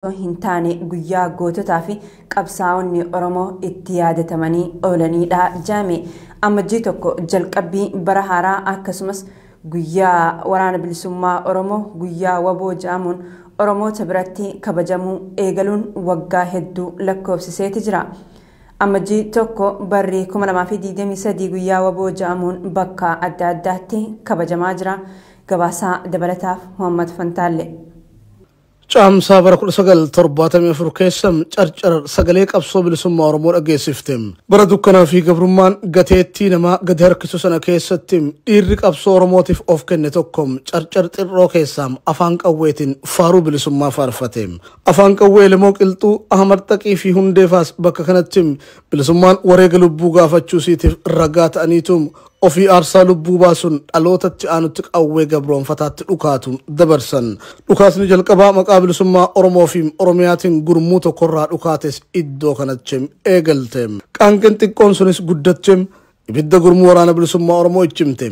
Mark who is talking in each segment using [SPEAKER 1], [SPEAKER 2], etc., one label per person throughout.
[SPEAKER 1] Hin taane guyyaa goototaa fi qabsaa'onni Oromoo itti yaadatamanii oolanidha jaame. Amajjii 1 jalqabbii bara haaraa akkasumas guyyaa waraana bilisummaa Oromoo, guyyaa waboo jedhamuun Oromoota biratti kabajamuu eegaluun waggaa hedduu lakkoofsiseeti jira. Amajjii 1 barri 2023 guyyaa waboo jedhamuun bakka adda addaatti kabajamaa jira. Gabaasaa dabalataaf Muhammad Fantaalle.
[SPEAKER 2] Caamsaa bara 1974 keessa Carcar sagalee qabsoo bilisummaa Oromoo dhageessifte. Bara dukkanaa fi gabrummaan gateettii namaa gadi harkisu sana keessatti dhiirri qabsoo Oromootiif of kenne tokko Carcar xirroo keessaa afaan qawweetiin faaruu bilisummaa faarfate. Afaan qawwee Elemoo Qilxuu, Ahmad Xaqii fi Hundeefaas bakka kanatti bilisummaan wareega lubbuu gaafachuu isiitiif ragaa ta'aniitu ofii aarsaa lubbuu baasuun dhalootatti aanutti qawwee gabroonfataatti dhukaatu dabarsan. Dhukaasni jalqabaa maqaa bilisummaa Oromoo fi Oromiyaatiin gurmuu tokkorraa dhukaates iddoo kanatti eegalte. Qaanqeen xiqqoon sunis guddatte, ibidda gurmuu waraana bilisummaa Oromoo ichimte.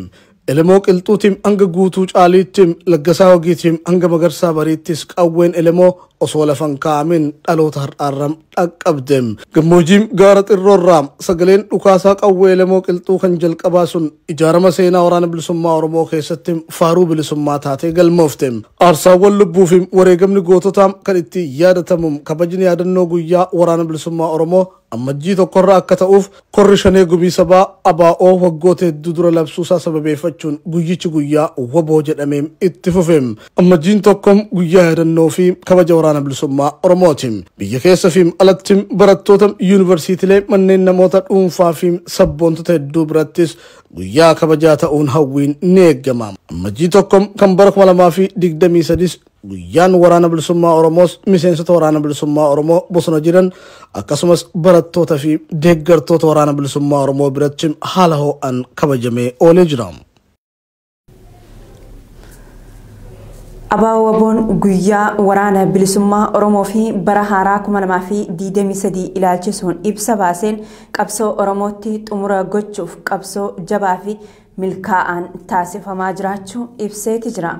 [SPEAKER 2] Elemoo Qilxuutiin hanga Guutuu Caaliitti, Laggasaa Wagiitiin hanga Magarsaa Bariittis qawween Elemoo osoo lafan kaa'amin dhaloota har'aarram dhaqqabde. Gammoojjiin gaara xirroorraa sagaleen dhukaasaa qawwee Elemoo Qilxuu kan jalqabaa sun ijaarama seenaa waraana bilisummaa Oromoo keessatti faaruu bilisummaa taatee galmoofte. Aarsaawwan lubbuu fi wareegamni goototaa kan itti yaadatamu kabajni yaadannoo guyyaa waraana bilisummaa Oromoo Amajjii 1rra akka ta'uuf korri shanee gumii sabaa ABO waggoota hedduu dura labsuusaa sababeeffachuun guyyichi guyyaa waboo jedhamee itti fufe. Amajjiin 1 guyyaa yaadannoo fi kabaja waraana bilisummaa Oromooti. Biyya keessa fi alatti barattoota yuunivarsiitiilee, manneen namoota dhuunfaa fi sabboontota hedduu birattis guyyaa kabajaa ta'uun hawwiin ni eegama. Amajjii 1 kan bara 2023 guyyaan waraana bilisummaa Oromoos miseensota waraana bilisummaa Oromoo bosona jiran akkasumas barattoota fi deeggartoota waraana bilisummaa Oromoo biratti haala ho'aan kabajamee oolee jira.
[SPEAKER 1] ABO Waboon guyyaa waraana bilisummaa Oromoo fi bara haaraa 2023 ilaalchisuun ibsa baaseen qabsoo Oromootti xumura gochuuf qabsoo jabaa fi milkaa'aan taasifamaa jiraachuu ibseeti jira.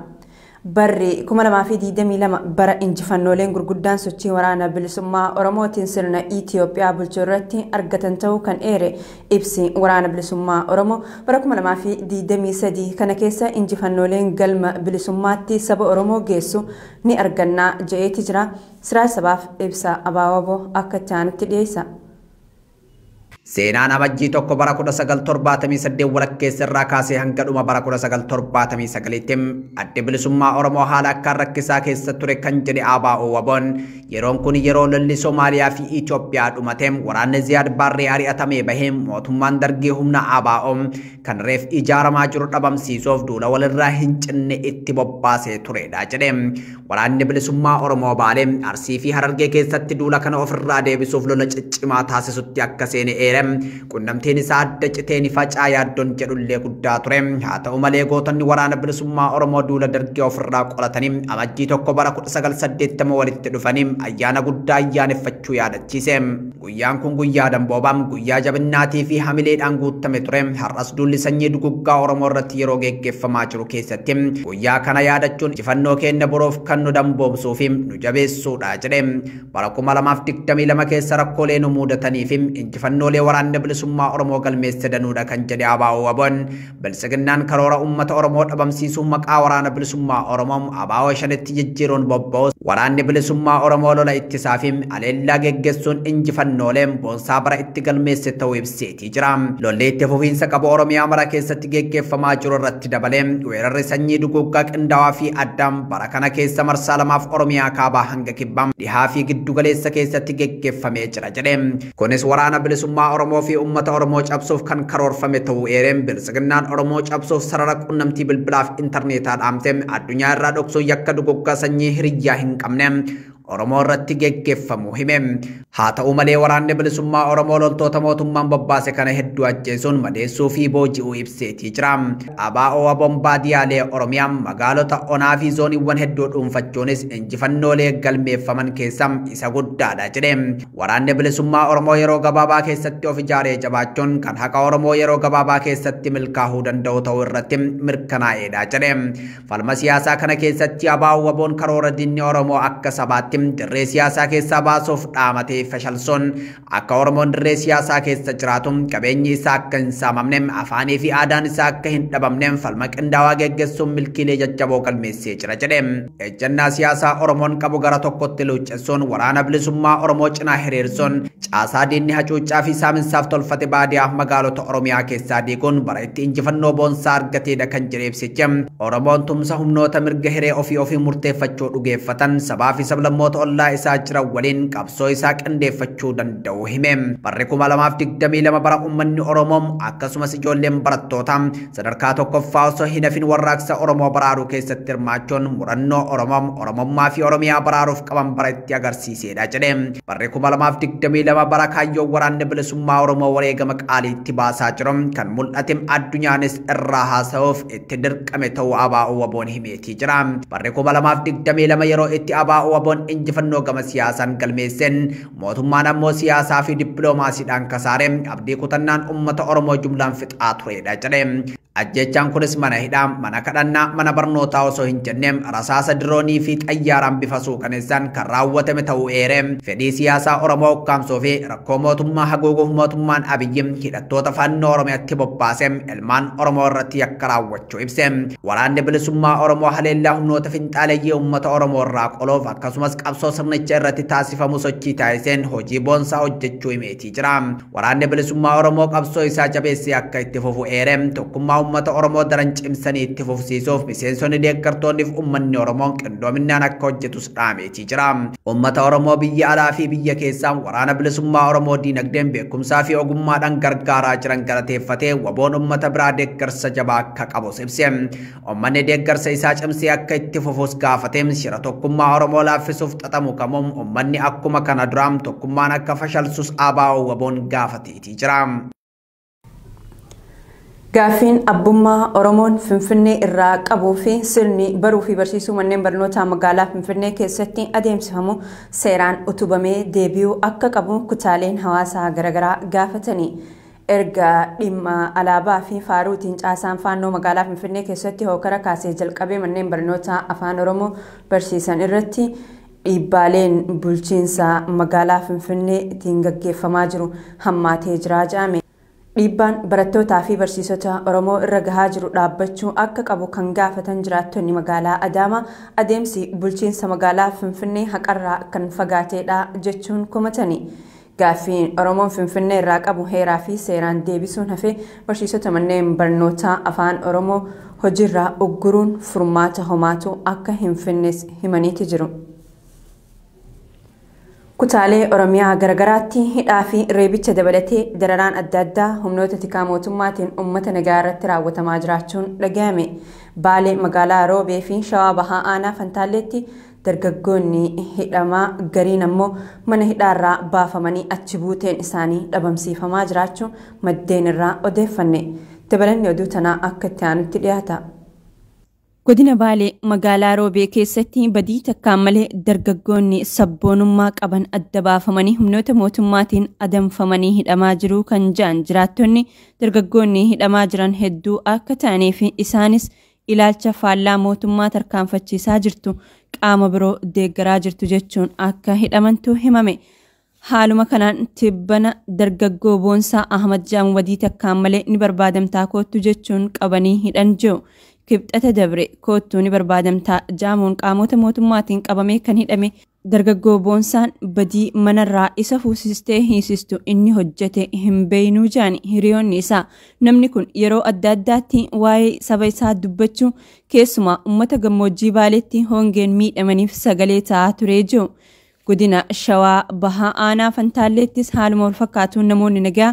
[SPEAKER 1] Barri 2022 bara injifannooleen gurguddaan sochii waraana bilisummaa Oromootiin sirna Itiyoophiyaa bulchuu irratti argatan ta'uu kan eere ibsi waraana bilisummaa Oromoo, bara 2023 kana keessa injifannooleen galma bilisummaatti saba Oromoo geessu ni argannaa je'eeti jira. Siraa sabaaf ibsa ABO Waboo akka itti aanutti dhiyeessa.
[SPEAKER 3] Seenaan Amajjii 1 bara 1978 walakkeessa irraa kaasee hanga dhuma bara 1979tti addi bilisummaa Oromoo haala akkaan rakkisaa keessa ture kan jedhe ABO Waboon, yeroon kun yeroo lolli Somaaliyaa fi Itoophiyaa dhumate, waraanni Ziyaad Baarree ari'atamee bahee, mootummaan Dargii humna ABO kan reef ijaaramaa jiru dhabamsiisuuf duula walirraa hin cinne itti bobbaasee turedha jedhe. Waraanni bilisummaa Oromoo Baalee, Arsii fi Harargee keessatti duula kana ofirraa deebisuuf lola ciccimaa taasisutti akka seene eere. Qunnamtiin isaa adda citee ni facaa yaaddoon jedhullee guddaa ture. Haa ta'u malee gootonni waraana bilisummaa Oromoo duula Dargii ofirraa qolatanii Amajjii 1 bara 1980 walitti dhufanii ayyaana guddaa ayyaaneffachuu yaadachiise. Guyyaan kun guyyaa damboobaa, guyyaa jabinnaatii fi hamileedhaan guutame ture. Har'as duulli sanyii duguggaa Oromoo irratti yeroo geggeeffamaa jiru keessatti guyyaa kana yaadachuun injifannoo keenya boroof kan nu damboomsuu fi nu jabeessuudha jedhe. Bara 2022 keessa rakkoolee nu mudatanii fi injifannoolee waraanni bilisummaa Oromoo galmeesse danuudha kan jedhe ABO Waboon, bilisiginnaan karoora uummata Oromoo dhabamsiisuu maqaa waraana bilisummaa Oromoo ABO shanitti jijjiiruun bobba'u, waraanni bilisummaa Oromoo lola ittisaa fi aleellaa geggeessuun injifannoolee boonsaa bara itti galmeesse ta'uu ibseetii jira. Lolli itti fufiinsa qabu Oromiyaa mara keessatti geggeeffamaa jiru irratti dabalee weerarri sanyii duguuggaa qindaawaa fi addaan bara kana keessa marsaa lamaaf Oromiyaa kaabaa hanga kibbaa, dhihaa fi giddugaleessa keessatti geggeeffamee jira jedhe. Kunis waraana bilisummaa Oromoo fi uummata Oromoo cabsuuf kan karoorfame ta'uu eereen, bilisiginnaan Oromoo cabsuuf sarara qunnamtii bilbilaaf intarneetaa dhaamte addunyaa irraa dhoksuun yakka duguuggaa sanyii hiriyyaa hin qabne Oromoo irratti geggeeffamu hime. Haa ta'u malee waraanni bilisummaa Oromoo loltoota mootummaan bobbaase kana hedduu ajjeesuun, madeessuu fi booji'uu ibseetii jira. ABO Waboon baadiyyaalee Oromiyaa, magaalota onaa fi zooniiwwan hedduu dhuunfachuunis injifannoolee galmeeffaman keessaa isa guddaadha jedhe. Waraanni bilisummaa Oromoo yeroo gabaabaa keessatti of ijaaree jabaachuun kan haqa Oromoo yeroo gabaabaa keessatti milkaa'uu danda'u ta'uu irratti mirkanaa'eedha jedhe. Falma siyaasaa kana keessatti ABO Waboon karoora diinni Oromoo akka sabaatti guutummaatti dirree siyaasaa keessaa baasuuf dhaamatee fashalsuun akka Oromoon dirree siyaasaa keessa jiraatu qabeenyi isaa akka hin saamamne afaanii fi aadaan isaa akka hin dhabamne falma qindaawaa geggeessuun milkiilee jajjaboo galmeessee jira jedhe. Ejjennaa siyaasaa Oromoon qabu gara tokkotti luuccessuun waraana bilisummaa Oromoo cinaa hiriirsuun caasaa diinni hacuuccaa fi saaminsaaf tolfate baadiyaa magaalota Oromiyaa keessaa diiguun bara itti injifannoo boonsaa argateedha kan jedhe ibsichi. Oromoon tumsa humnoota mirga hiree ofii ofii murteeffachuu dhugeeffatan sabaa fi sablammoota ollaa isaa jiran waliin qabsoo isaa qindeeffachuu danda'u hime. Barri 2022 bara uummanni Oromoo akkasumas ijoolleen barattootaa sadarkaa tokkoffaa osoo hin hafin warraaqsa Oromoo baraaruu keessatti hirmaachuun murannoo Oromoo Oromummaa fi Oromiyaa baraaruuf qaban bara itti agarsiisedha jedhe. Barri 2022 bara kaayyoo waraanni bilisummaa Oromoo wareegama qaaliitti baasaa jiru kan mul'ate addunyaanis irraa haasa'uuf itti dirqame ta'uu ABO WBO'n himeetii jira. Barri 2022 yeroo itti ABO WBO'n injifannoo gama siyaasaan galmeesseen mootummaan ammoo siyaasaa fi dippiloomaasiidhaan kasaare abdii kutannaan uummata Oromoo jumlaan fixaa turedha jedhe. Ajjechaan kunis mana hidhaa, mana kadhannaa, mana barnootaa osoo hin jenne rasaasa diroonii fi xayyaaraan bifa suukaneessaan kan raawwatame ta'uu eere. Fedhii siyaasaa Oromoo ukkaamsuu fi rakkoo mootummaa haguuguuf mootummaan Abiyyi hidhattoota fannoo Oromiyaatti bobbaase ilmaan Oromoo irratti yakka raawwachuu ibse. Waraanni bilisummaa Oromoo haleellaa humnoota finxaaleeyyii uummata Oromoo irraa qoluuf akkasumas qabsoo sirnicha irratti taasifamu sochii taasiseen hojii boonsaa hojjechuu himeetii jira. Waraanni bilisummaa Oromoo qabsoo isaa jabeessee akka itti fufu eere. Tokkummaa uummata Oromoo daran cimsanii itti fufsiisuuf miseensonni deeggartoonni fi uummanni Oromoo qindoominaan akka hojjetus dhaameetii jira. Uummata Oromoo biyya alaa fi biyya keessaa waraana bilisummaa Oromoo diinagdeen beekumsaa fi ogummaadhaan gargaaraa jiran galateeffatee WBO'n uummata biraa deeggarsa jabaa akka qabus ibse. Uummanni deeggarsa isaa cimsee akka itti fufus gaafatee shira tokkummaa Oromoo laaffisuuf xaxamu kamuun uummanni akkuma kana duraa tokkummaan akka fashalsus ABO WBO'n gaafateetii jira.
[SPEAKER 1] Gaaffiin abbummaa Oromoon Finfinnee irraa qabuu fi sirni baruu fi barsiisuu manneen barnootaa magaalaa Finfinnee keessatti adeemsifamu seeraan utubamee deebi'uu akka qabu kutaaleen hawaasaa garaagaraa gaafatanii. Erga dhimma alaabaa fi faaruutiin caasaan faannoo magaalaa Finfinnee keessatti hookara kaasee jalqabee manneen barnootaa afaan Oromoo barsiisan irratti dhiibbaaleen bulchiinsa magaalaa Finfinneetiin gaggeeffamaa jiru hammaatee jira jedhame. Dhiibbaan barattootaa fi barsiisota Oromoo irra gahaa jiru dhaabbachuu akka qabu kan gaafatan jiraattonni magaalaa Adaamaa adeemsi bulchiinsa magaalaa Finfinnee haqarraa kan fagaateedha jechuun komatani. Gaaffiin Oromoon Finfinnee irraa qabu heeraa fi seeraan deebisuun hafee barsiisota manneen barnootaa afaan Oromoo hojiirraa ugguruun furmaata homaatu akka hin finnes himaniiti jiru. Kutaalee Oromiyaa garagaraatti hidhaa fi reebicha dabalatee dararaan adda addaa humnoota tikaa mootummaatiin uummata nagaa irratti raawwatamaa jiraachuun dhagahame. Baalee magaalaa Roobee fi Shawaa Bahaa Aanaa Fantaalleetti dargaggoonni hidhamaa gariin ammoo mana hidhaarraa baafamanii achi buuteen isaanii dhabamsiifamaa jiraachuu maddeen irraa odeeffanne. Dabalanni oduu tanaa akka itti aanutti dhiyaata. Godina Baalee magaalaa Roobee keessatti badii takkaan malee dargaggoonni sabboonummaa qaban adda baafamanii humnoota mootummaatiin adamfamanii hidhamaa jiru kan jedhan jiraattonni dargaggoonni hidhamaa jiran hedduu akka ta'anii fi isaanis ilaalcha faallaa mootummaa tarkaanfachiisaa jirtu qaama biroo deeggaraa jirtu jechuun akka hidhamantu himame. Haaluma kanaan tibbana dargaggoo Boonsaa Ahmad jedhamu badii takkaan malee ni barbaadamtaa koottu jechuun qabanii hidhan jiru. Kibxata dabre koottuu ni barbaadamtaa jaamuun qaamota mootummaatiin qabamee kan hidhame dargaggoo Boonsaan badii manarraa isa fuusistee hiisistu inni hojjete hin beeynuu jedhan hiriyoonni isaa. Namni kun yeroo adda addaatti waa'ee saba isaa dubbachuu keessumaa uummata gammoojjii Baaleetti hongeen miidhamaniif sagalee ta'aa turee jiru. Godina Shawaa Bahaa Aanaa Fantaalleettis haaluma wal fakkaatuun namoonni nagaa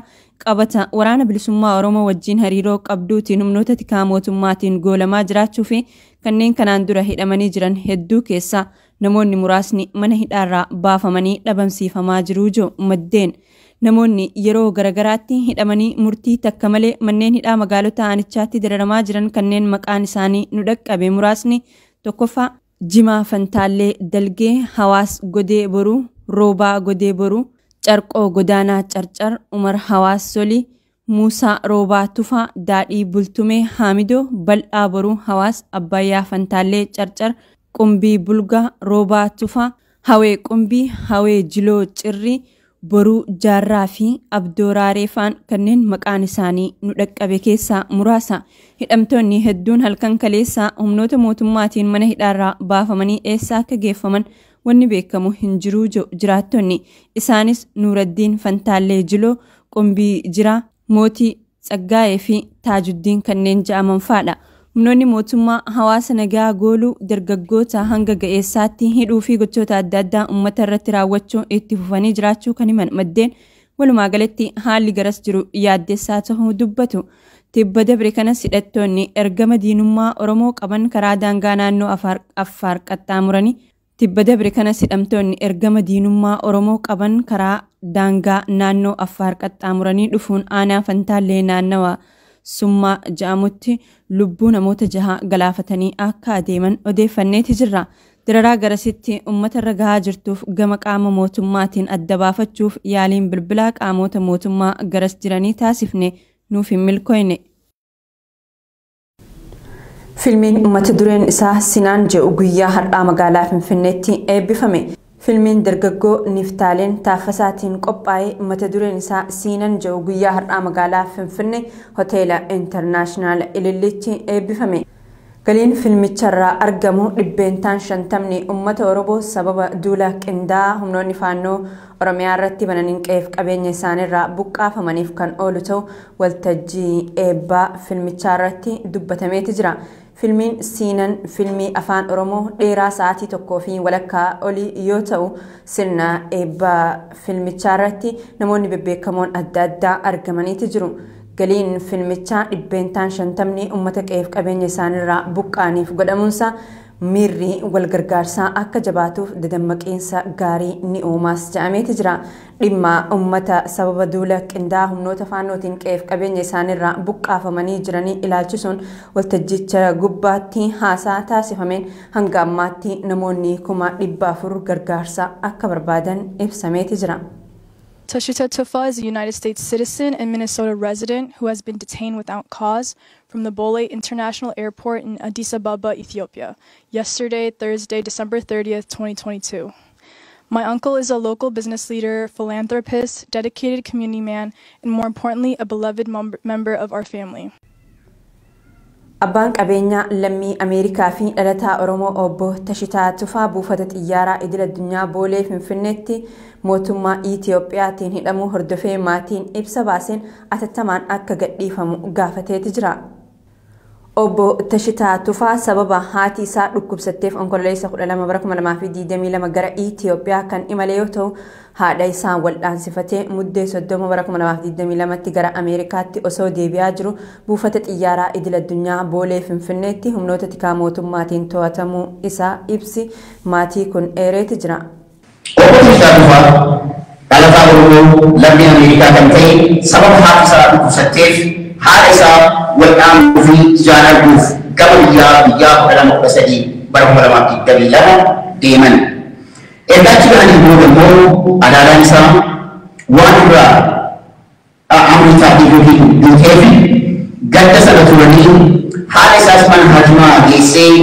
[SPEAKER 1] qabata waraana bilisummaa Oromoo wajjin hariiroo qabduutiin humnoota tikaa mootummaatiin goolamaa jiraachuu fi kanneen kanaan dura hidhamanii jiran hedduu keessaa namoonni muraasni mana hidhaarraa baafamanii dhabamsiifamaa jiruu jiru maddeen. Namoonni yeroo garagaraatti hidhamanii murtii takka malee manneen hidhaa magaalota aanichaatti dararamaa jiran kanneen maqaan isaanii nu dhaqqabe muraasni tokkoffaa Jimaa Fantaallee Dalgee, Hawaas Godee Boruu, Roobaa Godee Boruu, Carqoo Godaanaa Carcar, Umar Hawaas Solii, Muusaa Roobaa Tufaa, Daadhii Bultumee Haamidoo, Bal'aa Boruu, Hawaas Abbayyaa Fantaallee Carcar, Qumbii Bulgaa, Roobaa Tufaa, Hawee Qumbii, Hawee Jiloo Cirrii, Boruu Jaarraa fi Abdoo Raareefaan kanneen maqaan isaanii nu dhaqqabe keessaa muraasa. Hidhamtoonni hedduun halkan kaleessaa humnoota mootummaatiin mana hidhaarraa baafamanii eessa akka geeffaman wanni beekamu hin jiru jiraattonni. Isaanis Nuuraddiin Fantaallee Jiloo, Qumbii Jiraa, Mootii Tsaggaa'ee fi Taajuddiin kanneen ja'aman fa'adha. Humnoonni mootummaa hawaasa nagaa gooluu dargaggoota hanga ga'eessaatti hidhuu fi gochoota adda addaa uummata irratti raawwachuu itti fufanii jiraachuu kan himan maddeen walumaa galatti haalli garas jiru yaaddessaa ta'uu dubbatu. Tibba dabre kanas hidhattoonni ergama diinummaa Oromoo qaban karaa daangaa naannoo Affaar qaxxaamuranii Tibba dabre kanas hidhamtoonni ergama diinummaa Oromoo qaban karaa daangaa naannoo Affaar qaxxaamuranii dhufuun aanaa Fantaallee naannawa Summaa ja'amutti lubbuu namoota 6 galaafatanii akka adeeman odeeffanneeti jirra. Dararaa garasitti uummata irra gahaa jirtuuf gama qaama mootummaatiin adda baafachuuf yaaliin bilbilaa qaamota mootummaa garas jiranii taasifne nuuf hin milkoofne. Filmiin mata dureen isaa Sinaan jedhu guyyaa har'aa magaalaa Finfinneetti eebbifame. Filmiin dargaggoo Niftaaleen Taaffasaatiin qophaa'e mata dureen isaa Siinan jedhu guyyaa har'aa magaalaa Finfinnee Hoteela Intarnaashinaal Ilillitti eebbifame. Galiin filmicharraa argamu 50% uummata Oromoo sababa duula qindaa'aa humnoonni faannoo Oromiyaa irratti bananiin qe'eef qabeenya isaaniirraa buqqaafamaniif kan oolu ta'u waltajjii eebbaa filmichaa irratti dubbatameeti jira. Filmiin Siinan filmii afaan Oromoo dheeraa sa'aatii 1.5 olii yoo ta'u sirna eebbaa filmichaa irratti namoonni bebbeekamoon adda addaa argamaniiti jiru. Galiin filmichaa 50% uummata qe'eef qabeenya isaaniirraa buqqaaniif godhamuunsa miirri wal gargaarsaa akka jabaatuuf dadammaqiinsa gaarii ni uumaas jedhameeti jira. Dhimma uummata sababa duula qindaa'aa humnoota faannootiin qe'eef qabeenya isaaniirraa buqqaafamanii jiranii ilaalchisuun waltajjicha gubbaatti haasaa taasifameen hanga ammaatti namoonni 400,000 gargaarsa akka barbaadan ibsameeti jira.
[SPEAKER 4] Tashita Tufa is a United States citizen and Minnesota resident who has been detained without cause from the Bole International Airport in Addis Ababa, Ethiopia, yesterday, Thursday, December 30th, 2022. My uncle is a local business leader, philanthropist, dedicated community man, and more importantly, a beloved member of our family.
[SPEAKER 1] Abbaan qabeenyaa lammii Ameerikaa fi dhalataa Oromoo obbo Tashitaa Tufaa buufata xiyyaaraa idil addunyaa Boolee Finfinneetti mootummaa Itiyoophiyaatiin hidhamuu hordofee maatiin ibsa baaseen atattamaan akka gadhiifamu gaafateeti jira. Obbo Tashitaa Tufaa sababa haati isaa dhukkubsatteef onkololeessa 12 bara 2022 gara Itiyoophiyaa kan imale yoo ta'u haadha isaa waldhaansifatee muddee 30 bara 2022 gara Ameerikaatti osoo deebi'aa jiru buufata xiyyaaraa idil addunyaa Boolee Finfinneetti humnoota tikaa mootummaatiin to'atamuu isaa ibsi maatii kun eereeti jira.
[SPEAKER 5] Obbo Tashitaa Tufaa dhalataa Oromoo lammii Ameerikaa kan ta'e sababa haati isaa dhukkubsatteef haadha isaa waldhaanuu fi ijaan arguuf gama biyyaa 12-13 bara 2022 deeman. Erga achi ga'anii booda immoo alaalaan isaa waan irraa amrii yookiin duuteef gadda sana turanii haadha isaas mana haakimaa geessee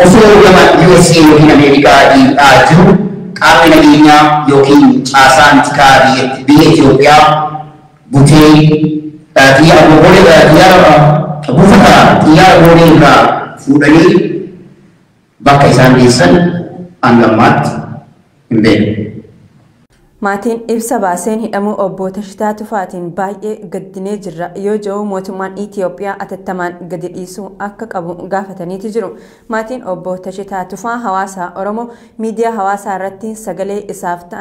[SPEAKER 5] osoo gama USA yookiin Ameerikaa deebi'aa jiru qaamni nageenyaa yookiin caasaan tikaa biyya Itoophiyaa butee buufata xiyyaara Boolee irraa fuudhanii bakka isaan geessan hanga ammaatti hin beekne.
[SPEAKER 1] Maatiin ibsa baaseen hidhamuu obbo Tashitaa Tufaatiin baay'ee gaddinee jirra yoo jedhu mootummaan Itiyoophiyaa atattamaan gadi dhiisuu akka qabu gaafataniiti jiru. Maatiin obbo Tashitaa Tufaa hawaasa Oromoo miidiyaa hawaasaa irratti sagalee isaaf ta'an